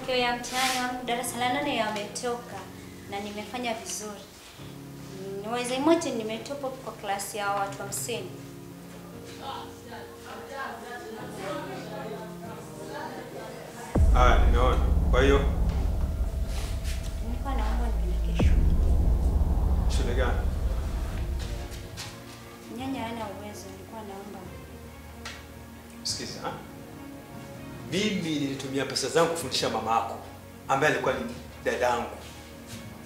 Matokeo ya mtihani wangu darasa la 8 yametoka na nimefanya vizuri. Niweze moja nimetopa kwa klasi ya watu 50. Ah, nimeona. Kwa hiyo nilikuwa naomba nipeleke shule. Shule gani? Nyanya hana uwezo, nilikuwa naomba. Sikiza, ha? Mimi nilitumia pesa zangu kufundisha mama yako ambaye alikuwa ni dadangu.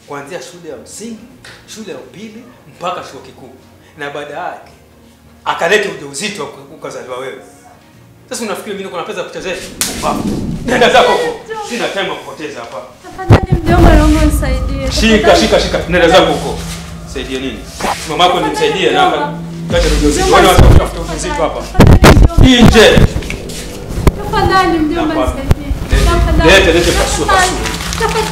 Kuanzia shule ya msingi, shule ya upili mpaka chuo kikuu. Na baada yake akaleta ujauzito ukazaliwa wewe. Sasa unafikiri mimi niko na pesa kuchezea? Pumbavu. Nenda zako huko. Sina time ya kupoteza hapa. Tafadhali mjomba, naomba unisaidie. Shika shika shika. Nenda zako huko. Saidie nini? Mama yako nimsaidie na akaleta ujauzito. Wana watu kutafuta ujauzito hapa. Nje. Tafadhali mjomba nisaidie. Tafadhali. Lete lete pasua pasua. Tafadhali.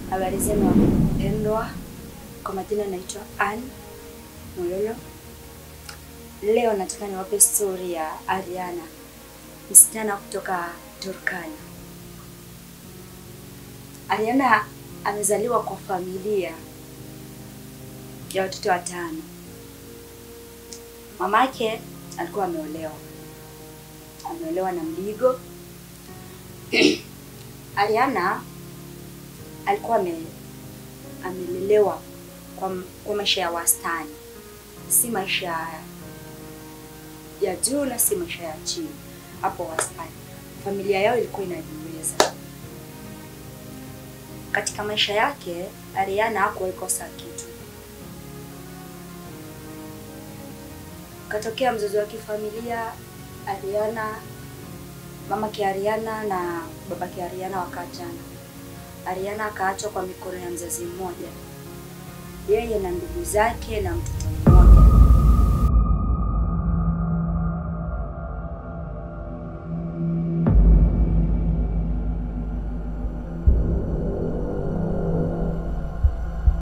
Habari zenu wapendwa, kwa majina naitwa Ann Moyolo. Leo nataka niwape story ya Ariana, msichana kutoka Turkana. Ariana amezaliwa kwa familia ya watoto 5. Mamake alikuwa ameolewa. Ameolewa na Mdigo. Ariana alikuwa amelelewa kwa maisha ya wastani. Si maisha ya juu na si maisha ya chini, hapo wastani. Familia yao ilikuwa inajiweza. Katika maisha yake, Ariana hakuwahi kosa kitu. Katokea mzozo wa kifamilia, Ariana, mamake Ariana na babake Ariana wakaachana. Ariana akaachwa kwa mikono ya mzazi mmoja, yeye na ndugu zake na mtoto